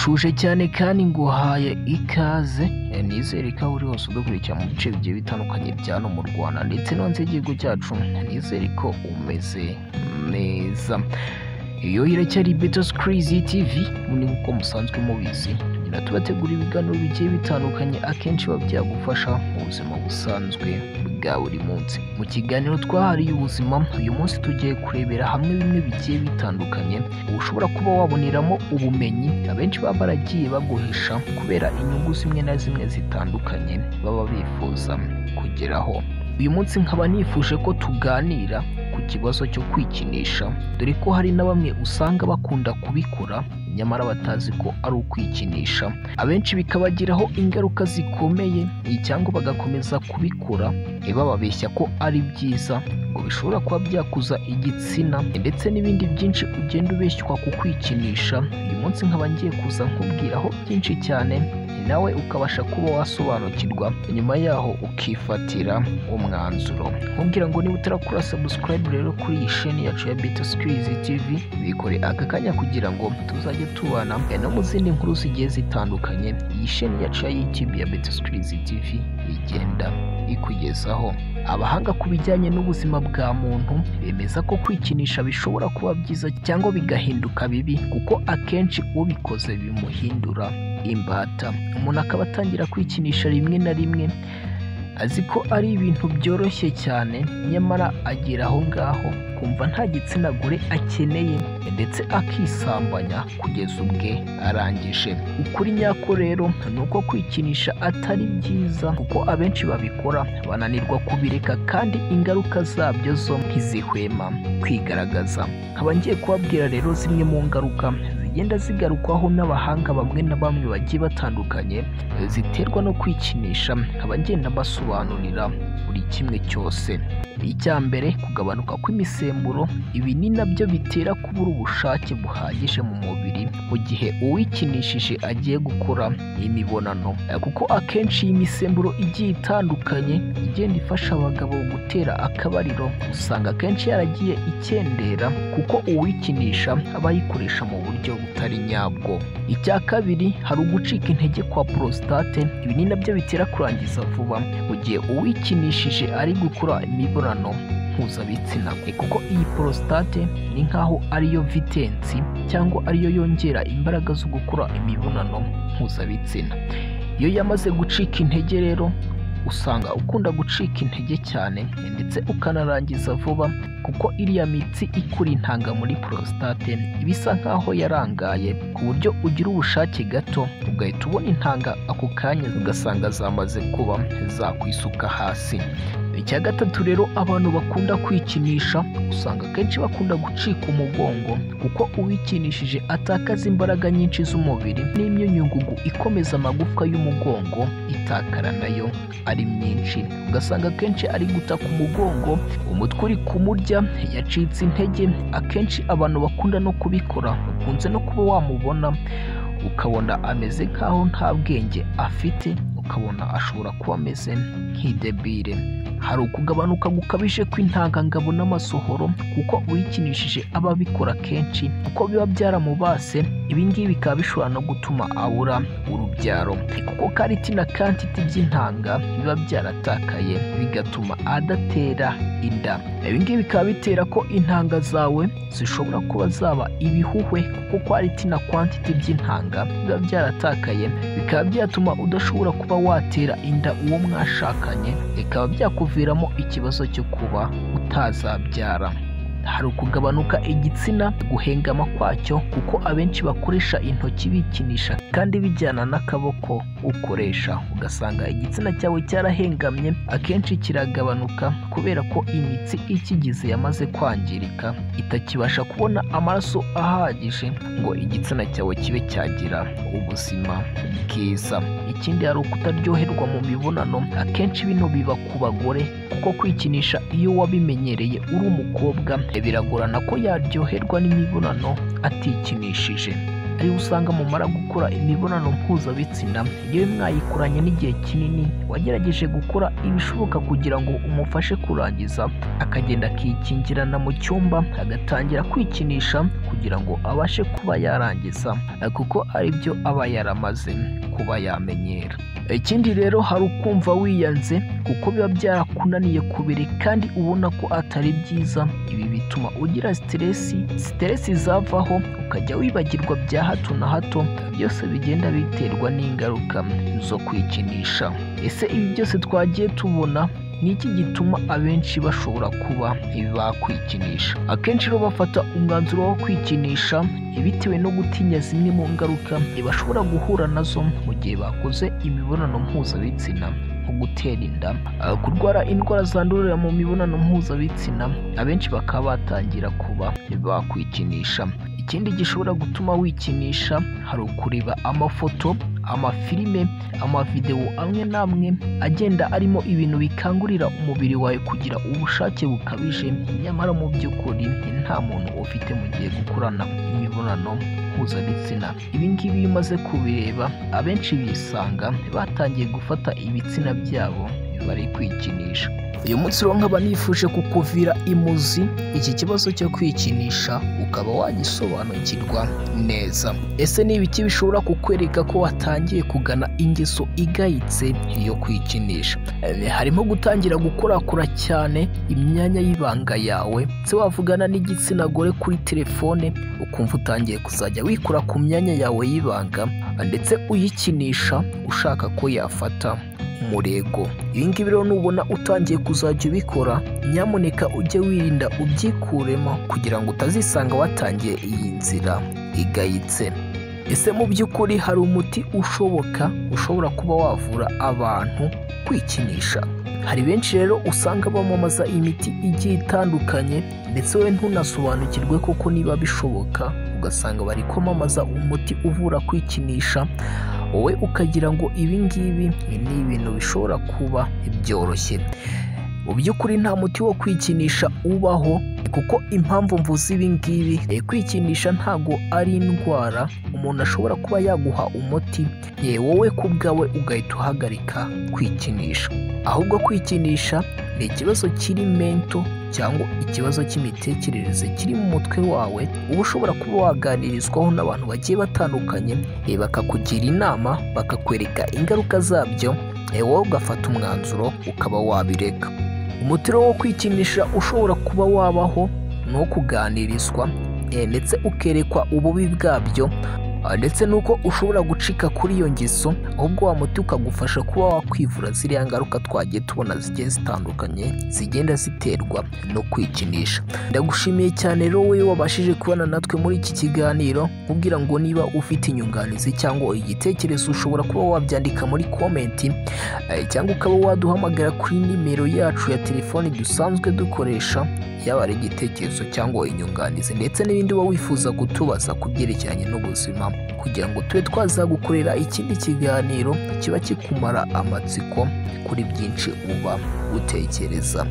Ndagushuje cyane kandi nguhaye ikaze, nizere ko aho uri hose udukurikira mu bice bigiye bitandukanye bya hano mu Rwanda ndetse no hanze y'igihugu cyacu, nizere ko umeze neza. Iyo iracyari Betos Crazy TV, ni nk'uko musanzwe mubizi, tugenda tubategura ibiganiro bigiye bitandukanye akenshi biba byagufasha mu buzima busanzwe bwa buri munsi. Mu kiganiro twahariye ubuzima, uyu munsi tugiye kurebera hamwe bimwe bigiye bitandukanye ushobora kuba waboneramo ubumenyi abenshi baba baragiye baguhisha kubera inyungu zimwe na zimwe zitandukanye baba bifuza kugeraho. Uyu munsi nkaba nifuje ko tuganira ku kibazo cyo kwikinisha, dore ko hari na bamwe usanga bakunda kubikora nyamara batazi ko ari ukwikinisha, abenshi bikabagiraho ingaruka zikomeye cyangwa bagakomeza kubikora bababeshya ko ari byiza, ngo bishobora kuba byakuza igitsina ndetse n'ibindi byinshi ugenda ubeshywa ku kwikinisha. Uyu munsi nkaba ngiye kuza nkubwiraho byinshi cyane, nawe ukabasha kuba wasobanukirwa, nyuma yaho ukifatira umwanzuro. Nkubwira ngo niba utarakora subscribe rero kuri iyi sheni yacu ya Betos Crazy TV, bikore aka kanya kugira ngo tuzajye tubana no mu zindi nkuru zigiye zitandukanye iyi sheni yacu ya YouTube ya Betos Crazy TV igenda ikugezaho. Abahanga ku bijyanye n'ubuzima bwa muntu bemeza ko kwikinisha bishobora kuba byiza cyangwa bigahinduka bibi, kuko akenshi ubikoze bimuhindura imbata. Umuntu akaba atangira kwikinisha rimwe na rimwe azi ko ari ibintu byoroshye cyane, nyamara agera aho ngaho kumva nta gitsina gore akeneye ndetse akisambanya kugeza ubwe arangije. Ukuri nyako rero ni uko kwikinisha atari byiza, kuko abenshi babikora bananirwa kubireka kandi ingaruka zabyo zo ntizihwema kwigaragaza. Nkaba ngiye kubabwira rero zimwe mu ngaruka zigenda zigarukwaho n'abahanga bamwe na bamwe bagiye batandukanye ziterwa no kwikinisha, nkaba ngenda mbasobanurira buri kimwe cyose. Icya mbere, kugabanuka kw'imisemburo. Ibi ni nabyo bitera kubura ubushake buhagije mu mubiri mu gihe uwikinishije agiye gukora imibonano, kuko akenshi iyi misemburo igiye itandukanye igenda ifasha abagabo gutera akabariro, usanga akenshi yaragiye ikendera kuko uwikinisha aba ayikoresha mu buryo butari nyabwo. Icya kabiri, hari ugucika intege kwa prostate. Ibi ni nabyo bitera kurangiza vuba mu gihe uwikinishije ari gukora imibonano mpuzabitsina, kuko iyi prostate ni nkaho ariyo vitensi cyangwa ariyo yongera imbaraga zo gukora imibonano mpuzabitsina. Iyo yamaze gucika intege rero usanga ukunda gucika intege cyane ndetse ukanarangiza vuba, kuko iriya mitsi ikura intanga muri prostate iba isa nkaho yarangaye, ku buryo ugira ubushake gato ugahita ubona intanga ako kanya ugasanga zamaze kuba zakwisuka hasi. Icya gatatu rero, abantu bakunda kwikinisha usanga akenshi bakunda gucika umugongo, kuko uwikinishije atakaza imbaraga nyinshi z'umubiri n'imyunyungugu ikomeza amagufwa y'umugongo itakara nayo ari myinshi, ugasanga akenshi ari gutaka umugongo, umutwe uri kumurya, yacitse intege. Akenshi abantu bakunda no kubikora ukunze no kuba wamubona ukabona ameze nkaho nta bwenge afite, ukabona ashobora kuba ameze nk'idebire. Hari ukugabanuka gukabije kw'intangangabo n'amasohoro, kuko uwikinishije aba abikora kenshi kuko biba byaramubase. Ibi ngibi bikaba bishobora no gutuma abura urubyaro, kuko kariti na kantiti by'intanga biba byaratakaye bigatuma adatera inda. Ibi ngibi bikaba bitera ko intanga zawe zishobora kuba zaba ibihuhwe, kuko kwariti na kwantiti by'intanga biba byaratakaye, bikaba byatuma udashobora kuba watera inda uwo mwashakanye, bikaba byakuviramo ikibazo cyo kuba utazabyara. Hari ukugabanuka igitsina, guhengama kwacyo, kuko abenshi bakoresha intoki bikinisha kandi bijyana n'akaboko ukoresha, ugasanga igitsina cyawe cyarahengamye, akenshi kiragabanuka kubera ko imitsi ikigize yamaze kwangirika, itakibasha kubona amaraso ahagije ngo igitsina cyawe kibe cyagira ubuzima bwiza. Ikindi, hari ukutaryoherwa mu mibonano. Akenshi bino biba ku bagore, kuko kwikinisha iyo wabimenyereye uri umukobwa biragorana ko yaryoherwa n'imibonano atikinishije. Ariho usanga mumara gukora imibonano mpuzabitsina, yewe mwayikoranye n'igihe kinini, wagerageje gukora ibishoboka kugira ngo umufashe kurangiza, akagenda akikingirana mu cyumba agatangira kwikinisha kugira ngo abashe kuba yarangiza, kuko aribyo aba yaramaze kuba yamenyera. Ikindi rero hari ukumva wiyanze kuko biba byarakunaniye kubiri kandi ubona ko atari byiza. Ibi bituma ugira stress zavaho ukajya wibagirwa bya hato na hato, byose bigenda biterwa n'ingaruka zo kwikinisha. Ese ibi byose twagiye tubona ni iki gituma abenshi bashobora kuba bakwikinisha? Akenshi rero bafata umwanzuro wo kwikinisha bitewe no gutinya zimwe mu ngaruka bashobora guhura nazo mu gihe bakoze imibonano mpuzabitsina, nko gutera inda, kurwara indwara zandurira mu mibonano mpuzabitsina, abenshi bakaba batangira kuba bakwikinisha. Ikindi gishobora gutuma wikinisha hari ukureba amafoto, amafilime, amavidewo amwe n'amwe agenda arimo ibintu bikangurira umubiri wawe kugira ubushake bukabije, nyamara mu by'ukuri nta muntu ufite mu gihe gukorana imibonano mpuzabitsina. Ibi ngibi iyo umaze kubireba abenshi bisanga batangiye gufata ibitsina byabo bari kwikinisha. Uyu munsi rero nkaba nifuje kukuvira imuzi iki kibazo cyo kwikinisha ukaba wagisobanukirwa neza. Ese ni ibiki bishobora kukwereka ko watangiye kugana ingeso igayitse yo kwikinisha? Harimo gutangira gukorakora cyane imyanya y'ibanga yawe, se wavugana n'igitsina gore kuri telefone ukumva utangiye kuzajya wikora ku myanya yawe y'ibanga ndetse uyikinisha ushaka ko yafata umurego. Ibi ngibi rero nubona utangiye kuzajya ubikora, nyamuneka ujye wirinda ubyikuremo kugira ngo utazisanga watangiye iyi nzira igayitse. Ese mu by'ukuri hari umuti ushoboka ushobora kuba wavura abantu kwikinisha? Hari benshi rero usanga bamamaza imiti igiye itandukanye ndetse wowe ntunasobanukirwe koko niba bishoboka, ugasanga bari kwamamaza umuti uvura kwikinisha, wowe ukagira ngo ibi ngibi ni ibintu bishobora kuba byoroshye. Mu by'ukuri nta muti wo kwikinisha ubaho, kuko impamvu mvuze ibi ngibi, kwikinisha ntago ari indwara umuntu ashobora kuba yaguha umuti wowe ku bwawe ugahita uhagarika kwikinisha. Ahubwo kwikinisha ni ikibazo kiri mento cyangwa ikibazo cy'imitekerereze kiri mu mutwe wawe, uba ushobora kuba waganirizwaho n'abantu bagiye batandukanye, bakakugira inama, bakakwereka ingaruka zabyo, wowe ugafata umwanzuro ukaba wabireka. Umuti wo kwikinisha ushobora kuba wabaho ni uwo kuganirizwa ndetse ukerekwa ububi bwabyo, ndetse n'uko ushobora gucika kuri iyo ngeso, ahubwo wa muti ukagufasha kuba wakwivura ziriya ngaruka twagiye tubona zigiye zitandukanye zigenda ziterwa no kwikinisha. Ndagushimiye cyane rero wowe wabashije kubana natwe muri iki kiganiro, nkubwira ngo niba ufite inyunganizi cyangwa igitekerezo ushobora kuba wabyandika muri komenti, cyangwa ukaba waduhamagara kuri nimero yacu ya telefoni dusanzwe dukoresha, yaba ari igitekerezo cyangwa inyunganizi ndetse n'ibindi uba wifuza kutubaza ku byerekeranye n'ubuzima, kugira ngo tube twazagukorera ikindi kiganiro kiba kikumara amatsiko kuri byinshi uba utekereza.